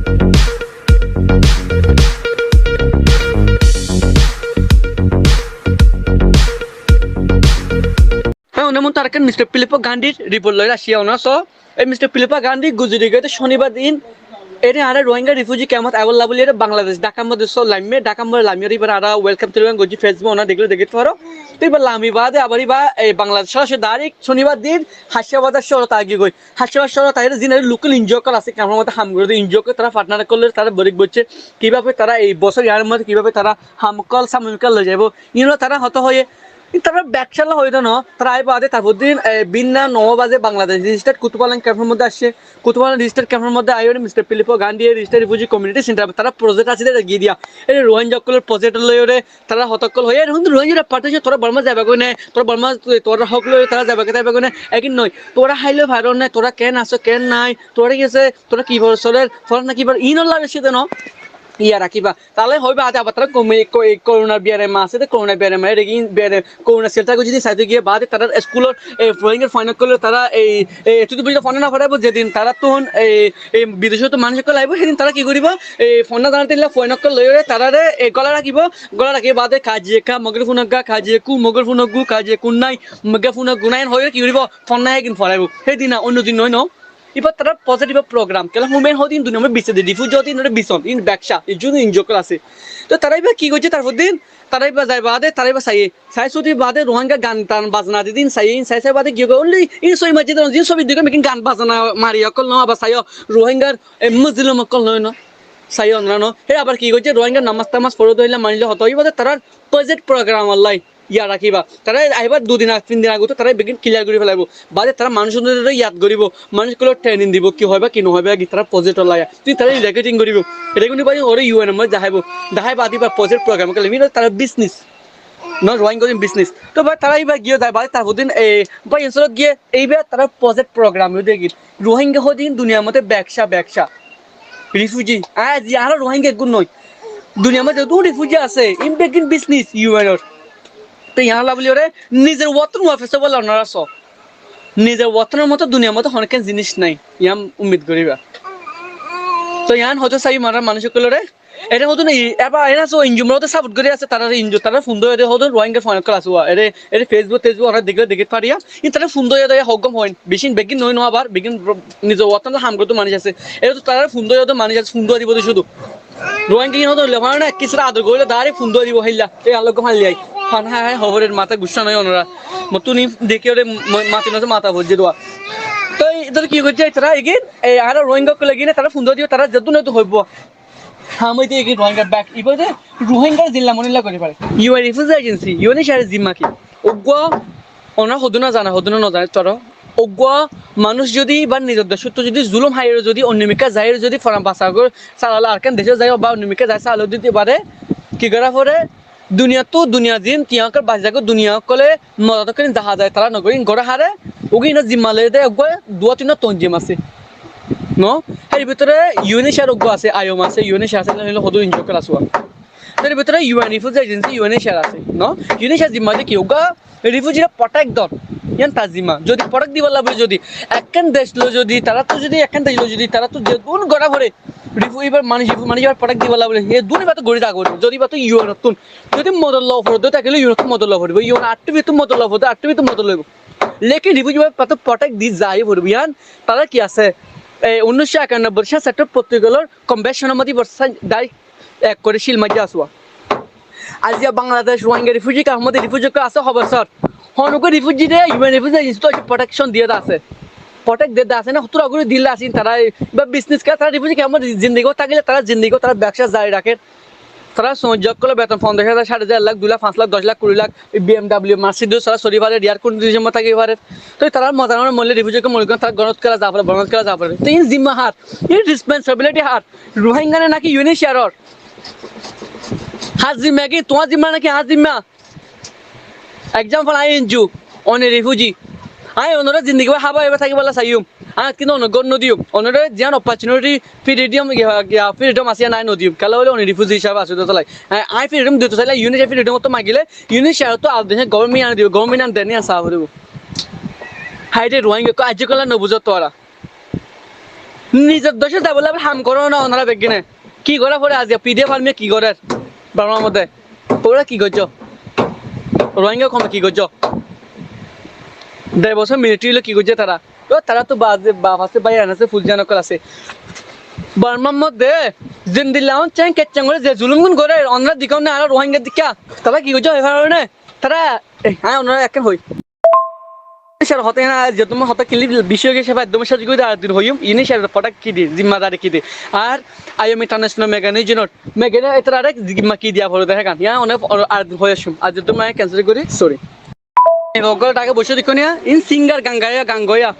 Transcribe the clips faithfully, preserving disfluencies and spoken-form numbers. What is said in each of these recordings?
Hé, one muúntu arekkán Mister Filippo Gandhir report loi aiccí, onora só. Ei Mister Filippo Gandhi guzori giyé de cónibar din, ére añára Rohingya refugee camp ot aibálla buli ére Bangladec Dhakar modde só laimé, Dhakar modde laimiyóre íbaré añára welcome to welcome goijjí, Facebook onora dekíle dekít faro. Te íba lami baade abar íba ei Bangladec só aicé direct cónibar din hañcca bazar cóorot aigiyói. Hañcca bazar cóorot aiyóre ziín local N G O ókkol asé, camp or modde ham goré de N G O ókkol, tará partner ókkol loi tará boiçé, kibábe tará ei bosór yar modde kibábe tará ham ókkol, samon ókkol loi zaibó. Iín loi tará hotá hoiyé, tará bekcá loi hoiyé de no, tará aiyé baade tarfor din, e, binna no baze Bangladec registered Kutupalam camp or modde aiccé. Kutupalam registered camp or modde aiyóre Mister Filippo Gandhi ye registered refugee community center tará project asé de giyé diya. Ére Rohingya ókkolor project loiyóre tará hotá ókkol hoiyé, ére hondilla Rohingya re partner, tuáñra Borma zaiba goi né, tuáñra Borma, tuáñra hók loi tará zaiba goi, zaiba goi né, egin noi. Tuáñra háile faro né, tuáñra ken asó, ken nai, tuáñra ki asé, tuáñra ki fore soler, tuáñra ki fore, iín olla beci de no. Iya rakíba. Taile hoiba de abar tará komi-, ko-, e, korona biyaram asé de, korona biyaram, ére gin biyaram, korona shelter goijjé de, saito giyé baade tará eskulor, e, Rohingya fuain ókkol tará ei, e, ettu to buli fonna no faribó, zedin tará tún, e, e, bidecóttu manúic ókkol aibo, sedin tará ki goribo, e, fonna zana tilla fuain ókkol loiyóre taráre, e, gola rakíbo, gola rakíbar baade kazi ekka, mogor fúna gua, kazi ekku, mogor fúna gua, kazi ekku nai, mogor fúna gua nai, hoiyóre ki goribo, fonna egin foraibo. Sedin na, oinno din noi no. Íba tarár positive program. Kiyólla humein hodin duniyar modde bisé de, refugee hodin ore bison, in bekcá, in juni in jokol asé. Toi tará íba ki goijjé tarfor din? Tará íba zai baade, tará íba saiyé. Sai sódi baade Rohingya gan tan bazna di din saiyé, in sai sai baade ki goi, only in sói majjid ron, jin sóbi dikó, mekin gan bazna mari ókkol no, abar saiyó Rohingyar, e, Muslim ókkol no, no. Saiyó onora no. He abar ki goijjé, Rohingya namaz tamaz fore de hoile manile hotá óibo de tarár positive program olla. Yad rakíba. Tará aibar dui din ag, tin din ag, tará beggín clear gorí felaibo. Baade tará manúic ókkolore yad goríbo, manúic ókkolore training dibo, ki hoiba, ki no hoiba, ki tará project olla. Tui tará reporting goríbo. Reporting gorí ore U N or modde dahaibo. Dahai baade íba project program ókkol, tará business. No, Rohingya business. Toi bái, tará íba giyé dahai baade tará hodin, e, bái, insolot giyé, íba tará project program ó degi. Rohingya hodin duniyar modde bekcá, bekcá. Refugee. Añí aijja añára Rohingya eggún noi. Duniyar modde zedún refugee asé, in beggín business U N or. Toi yián olla buli ore nizor woton wafes óibolla onora só. Nizor wotonor moto duniyar modde honó ekkán jinis nai. Yián ummid goríba. Toi yián hoito sai mara manúic ókkolore. Ere hodún ei, eba ena só N G O mara support gorí asé, tará N G O, tará fún dóiya de hodún Rohingya fuain ókkol asé, ere, ere Facebook, Facebook onora dekíle dekí fariya. In tará fún dóiya de hoggom hoin. Beggín, beggín noi no abar, beggín nizor woton ham goródde manúic asé. Ere to tará fún dóiya de manúic asé, fún dóiya dibo de cúdu. Rohingya in hodún lefana na, kissú ador goríle dahai fún dóiya dibo héilla. Ei Allah gom hallai. Fan hái hái hoboror mata guccá noi onora. Mottún in dekí ore ma-, mati mati mata foijjé dua. Toi ítará ki goijjé tará egin, e, añára Rohingya ókkol egin, tará fún dóiya dibo, tará zedún hoibo. Ham óiye de ki Rohingya bek, ibá de Rohingya zilla monilla gorí fare. U N Refugee Agency, U N H R or zimma ki? Uggwá, onora hodún zana, hodún no zana, tará. Uggwá manúic zodi ba nizor decóttu zodi zulum háiyore zodi onno mikká zaiyore zodi foran basa gor, salale arekkán decót zai ba onno mikká zai salale zodi ibáre ki gora fore, duniyattu, duniyar zin, tiyañ ókkol basi zagói, duniya ókkole modot ókkol in zaha zai, tará no gorí, in gora hare, uggwá ino zimma loiye de uggwá duwá tinna tonzim asé. No? Hér bútore U N H R uggwá asé, I O M asé, U N H R asé, ene hoile hodún N G O ókkol asé. Hér bútore U N Refugee Agency, U N H R asé. No? U N H R zimma de ki? Uggwá refugee re protect don. Yián tar zimma. Zodi protect dibálla buli zodi ekkán dec loi zodi, taráttu zodi ekkán dec loi zodi, taráttu zedún gora fore, refugee ibár manúic, manúic ibár protect dibálla buli, zedún ibáttu gorí dá gorí. Zodi ibáttu U N ottún zodi modot lowa fore de tákile U N ottú modot lowa foribo. U N attú bíttu modot lowa fore de, attú bíttu modot loibo. Lekin refugee ibáttu protect di zai foribo. Yián tará ki asé? E, unnic cót ekannobboi sator protocol or convention or modde ibá sai dai ek gorí sil maijjé asé. Aijja Bangladec Rohingya refugee camp or modde refugee ókkol asé, hobor sór. Honó uggwá refugee re U N Refugee Agency ttu protection diye de asé. Protect diye de asé na, hotó gorí dile asé, tará ibá business gorí, tará refugee camp or modde zindigi tákile tará zindigi tará bekcá jari raké. Tará sómajje ókkole beton fonzac házar, cáit házar, ek lak, dui lak, fañs lak, doc lak, kuri lak, B M W, Mercedes tará sori fare, air condition táki fare. Toi tará moza no moille refugee ókkol mori gán, tará gorot kela za fare, borot kela za fare. Toi in zimma hár, in responsibility hár? Rohingya ne naki U N H R or? Hár zimma ki? Tuáñr zimma naki añár zimma? Example, añí N G O, one refugee. Añí onore zindigi bái hába hába tákibálla saiyum. Añí kintu one gór no diyum. Onore ziyan opportunity, freedom, giya, giya, freedom asé, añí no diyum. Kiyólla hoile one refugee hísabe asé de tolai. Añí, añí freedom dito saile, U N H R freedom ottu magile, U N H R ottu ar dece government aní dibo, government aní deni aní sa foribo. Hái de Rohingya ko aijja kolla no buzo tuáñra. Nizor decót zaibolla ham goró na onora beggúne. Ki gorá fore aijja P D F army ki gorér? Bormar modde. Óra ki goijjó? Rohingya koume ki goijjó? Dui bosór military loi ki goijjé tará? Ó, tará to baf asé, bái asé, fúain ókkol asé. Bormar modde zendilla on ceng kecceng gorér, ze zulum gún gorér, onora dekó né, aró Rohingya dekó. Tará ki goijjé hoi faro né? Tará, e, añí onora ekkán hoi. Sar hotá iín, aijja tuáñr hotá kilí beci ói giyé, sar ekdom sar gorí ar din hoiyum, iín sar hotá ki di, zimmadari ki di. Ar I O M International Meganization, Meganization itarare zimma ki diya fore de hé gán. Iyan one ar din hoi asum. Aijja tuáñr cancel gorí, sorry. E bogol Dhaka boicé dekó niya, iín singer Gangaya, Gangaya.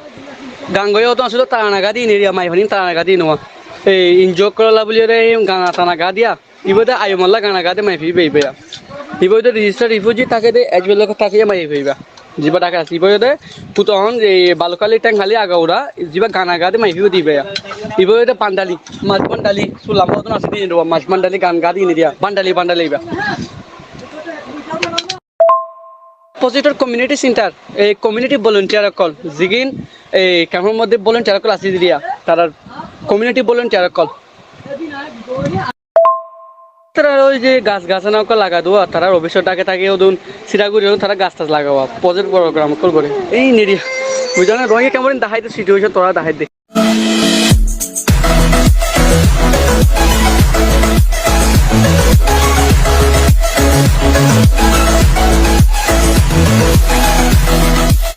Gangaya to asóle Taranaga di neriya, maiyafuain Taranaga di nowa. E enjoy gorólla buli re, gana Taranaga diya. Ibá de I O M olla gana gade maiyafuwa ibá ibá. Ibá de registered refugee táke de, as well táke maiyafuwa ibá. Zibá Dhaka asé, ibá de puton e Balukali, Tengkhali, Agaura, zibá gana gade maiyafuwa de ibá. Ibá de Bandali, Mas Bandali, Sulam bodon asé de, Mas Bandali gan gade ini diya, Bandali, Bandali ibá. Opposite community center, e community volunteer ókkol, zigin e camp or modde volunteer ókkol asé de diya, tará community volunteer ókkol. Tará ói ze gas gasana ókkol lagai duwa, tará office or Dhaka táke ódun sira gori ódun tará gas tas lagaiba, project program ókkol gori. Ei neri, buzó né, Rohingya camp or in dahái de situation, tora dahái de.